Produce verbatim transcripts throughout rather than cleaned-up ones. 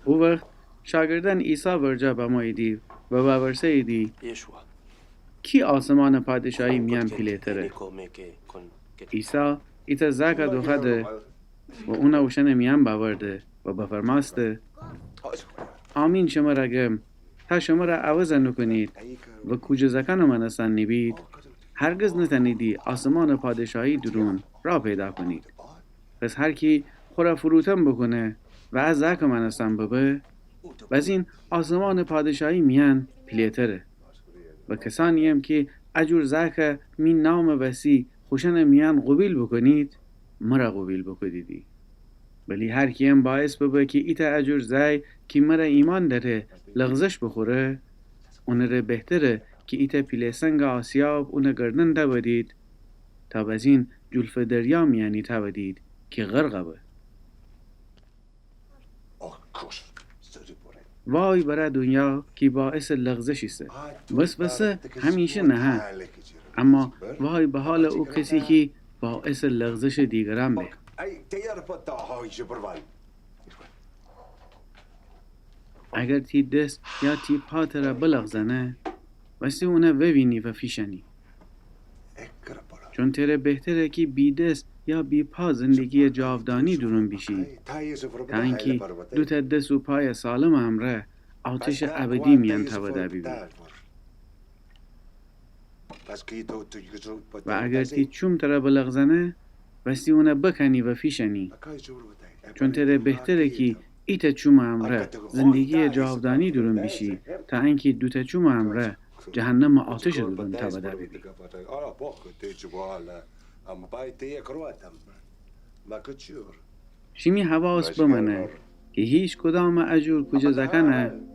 او وخت شاگردأن عیسی ورجه بموییدی و وورسه‌ییدی: کی آسمانٚ پادشاهی میأن پیله‌تره؟ عیسی ایتأ زأکَ دوخوأده و اونَ اوشأنٚ میأن بأورده و بفرمأسته: آمین شمرَ گم، تا شمرَ عوض نوکونید و کوجه زأکأنٚ مأنستن نیبید، هرگز نتأنیدی آسمانٚ پادشاهی دورون راه پیدا کونید. پس هر کی خورَ فروتن بوکونه و ا زأکٚ مأنستن ببه، بزین آسمانٚ پادشاهی میأن پیله‌تره. و کسأنی‌یم کی ا جور زأکَ می نامٚ وسی خوشأنٚ میأن قوبیل بوکونید، مرَ قوبیل بوکودیدی. ولی هر کی‌یم باعث ببه کی ایتأ ا جور زأی کی مرَ ایمأن دأره لغزش بوخوره، اونٚره بهتره کی ایتأ پیله سنگٚ آسیاب اونٚ گردن تأودید، تا بزین جلفٚ دریا میأنی تأودید کی غرق به. وای بر ا دونیا کی باعثٚ لغزش ایسه. وسوسه همیشه نهه، اما وای به حالٚ او کسی کی باعثٚ لغزشٚ دیگرأن به. اگر تی دس یا تی پا ترَ بلغزأنه، وستی اونَ ووینی و فیشأنی. چون تره بهتره کی بی دس یا بی پا زندگی‌یٚ جاودانی دورون بیشی، تا انکی دوتأ دس و پایٚ سالمٚ امرأ آتشٚ ابدی میأن تأوده بیبی. و اگر تی چوم ترَ بلغزأنه، وستی اونَ بکأنی و فیشأنی. چون تره بهتره کی ایتأ چومٚ امرأ زندگی‌یٚ جاودانی دورون بیشی، تا انکی دوتأ چومٚ امرأ جهنمٚ آتشٚ دورون تأوده بیبی. شیمی حواس بمأنه کی هیکدامٚ ا جور کوجه زأکأنَ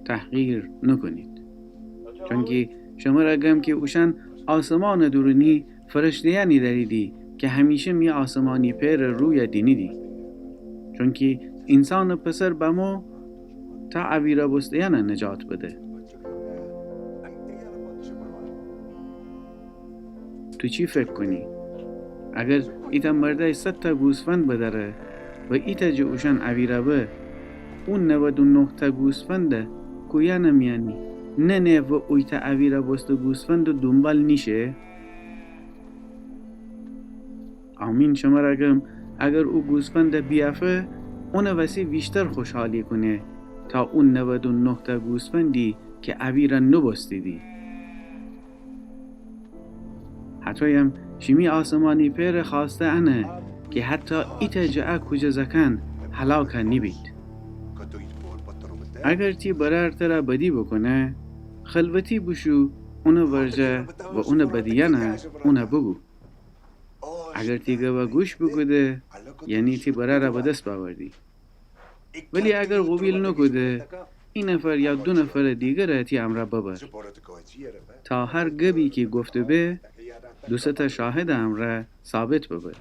تحقیر نوکونید. چونکی شمرَ گم کی اوشأن آسمانٚ دورونی فرشته‌یأنی دأریدی کی همیشه می آسمانی پئرٚ روی دینیدی. چونکی اینسانٚ پسر بمو تا اویرَ بوسته‌یأنَ نجات بده. تو چی فکر کونی؟ اگر ایتأ مردأی صدتأ گوسفند بدأره و ایتأ جٚه اوشأن اویرَ به، او نود و نه‌تأ گوسفندَ کویأنٚ میأنی ننه و اویتأ اویرَ بوسته گوسفندٚ دونبال نیشه؟ آمین شمرَ گم، اگر او گوسفندَ بیأفه، اونٚ وسی ویشتر خوشحالی کونه تا او نود و نه‌تأ گوسفندی کی اویرَ نوبوستیدی. هطویم شیمی آسمانی پئرٚ خوأسته انه کی حتی ایتأ جٚه ا کوجه زأکأن هلاکَ نیبید. اگر تی برأر ترَ بدی بوکونه، خلوتی بوشو اونٚ ورجه و اونٚ بدیأنَ اونَ بوگو. اگر تی گبَ گوش بوکوده، یعنی تی برأرَ به دس بأوردی. ولی اگر قوبیل نوکوده، ای نفر یا دو نفرٚ دیگرَ تی امرأ ببر، تا هر گبی کی گفته به، دو سه‌تأ شاهدٚ امرأ ثابت ببه.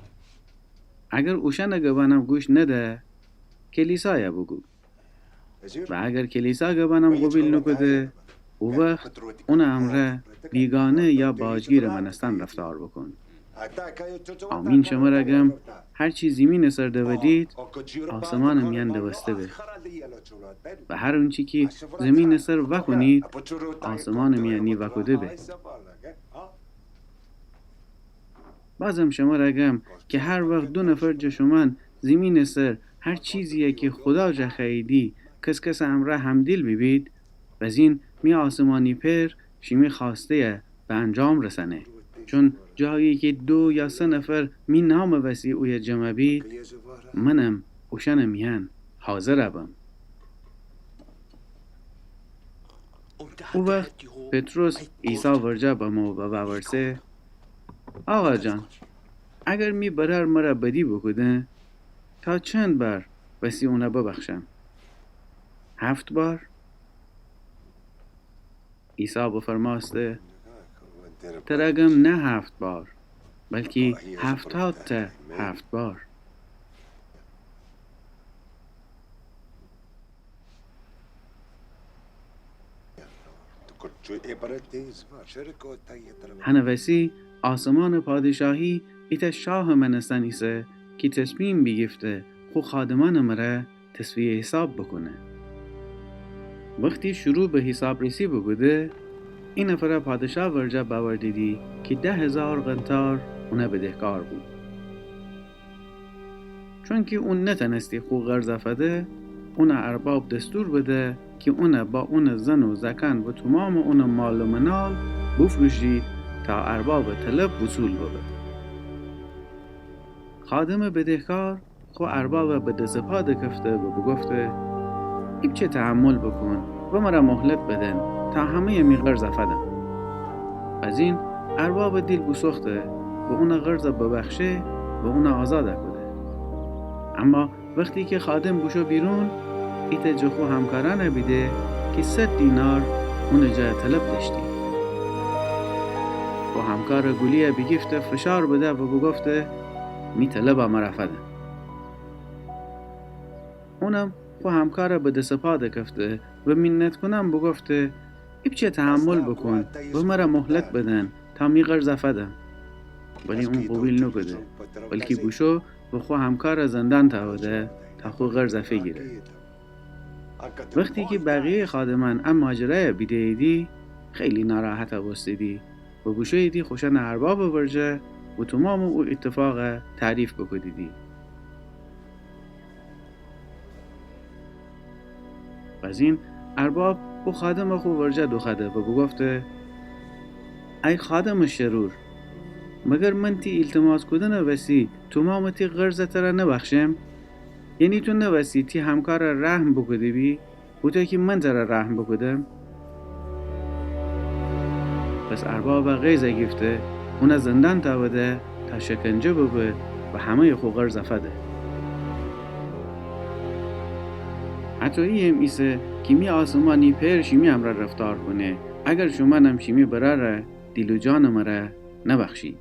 اگر اوشأنٚ گبأنم گوش نده، کلیسایَ بوگو. و اگر کلیسا گبأنم قوبیل نوکوده، او وخت اونٚ امرأ بیگانه یا باجگیرٚ مأنستن رفتار بوکون. آمین شمرَ گم، هر چی زیمینٚ سر دودید، آسمانٚ میأن دوسته به. و هر اونچی کی زیمینٚ سر وأکونید، آسمانٚ میأنی وأکوده به. بازم شمرَ گم کی هر وخت دو نفر جٚه شومأن زیمینٚ سر هر چیزی‌یَ کی خودا جا خوأییدی کس‌کسٚ امرأ همدیل بیبید، بزین می آسمانی پئر شیمی خوأسته‌یَ به انجام رسأنه. چون جایی کی دو یا سه نفر می نامٚ وسی اویه جمع بید، منم اوشأنٚ میأن حاضر بم. او وخت پطرس عیسی ورجه بمو و وورسه: آقا جان، اگر می برأر مرَ بدی بوکوده، تا چند بار وسی اونَ ببخشم؟ هفت بار؟ عیسی بفرمأسته: ترَ گم نه هفت بار، بلکی هفتادتأ هفت بار. هنٚ وسی آسمانٚ پادشاهی ایتأ شاهٚ مأنستن ایسه کی تصمیم بیگیفته خو خادمأنٚ مره تسویه‌حساب بوکونه. وختی شروع به حسابرسی بوکوده، اینفر پادشاه ورجه بأوردیدی کی ده هیزار قنطار اون بدهکار بو. چونکی اون نتأنستی خو قرض فده، اونٚ ارباب دستور بده کی اون با اونٚ زن و زأکأن و تومامٚ اونٚ مال و منال بوفروشید تا اربابٚ طلب وصول ببه. خادمٚ بدهکار خو ارباب به دس و پا دکفته و بوگفته: ایپچه تحمل بوکون و مر مهلت بدن تا همه‌یٚ می قرض فدم. بزین اربابٚ دیل بوسوخته و اونٚ قرض ببخشه و اون آزاد کوده. اما وختی کی خادم بوشو بیرون، ایتأ جٚه خو همکارأن بیده کی صد دینار اونٚ جا طلب دأشتی. خو همکارٚ گلی بیگیفته فشار بده و بوگفته: می طلب مر فدن. اونم خو همکار به دس و پا دکفته و مینت کونأن بوگفته: ایپچه تحمل بوکون و مر مهلت بدن تا می قرض فدم. ولی اون قوبیل نوکوده، بلکی بوشو و خو همکار زندان تأوده تا خو قرض فیگیره. وختی کی بقیه‌یٚ خادمأن ا ماجرای بیده‌ییدی، خیلی ناراحت بوستیدی و بوشوییدی خوشأنٚ اربابٚ ورجه و تومامٚ او ایتفاق تعریف بوکودیدی. بزین ارباب او خادم خو ورجه دوخوأده و بوگفته: ای خادمٚ شرور، مگر من تی ایلتماس کودنٚ وسی تومامٚ تی قرض تر نبخشم؟ یعنی تو نوستی تی همکار رحم بوکوده بی، هوطو کی من تر رحم بوکودم؟ پس ارباب غیظ گیفته، اون زندان تأوده تا شکنجه ببه و همه‌یٚ خو قرض فده. هطویی‌یم ایسه کی می آسمانی پئر شیمی امرأ رفتار کونه، اگر شومأنم شیمی برأر دیل و جانٚ مر نبخشید.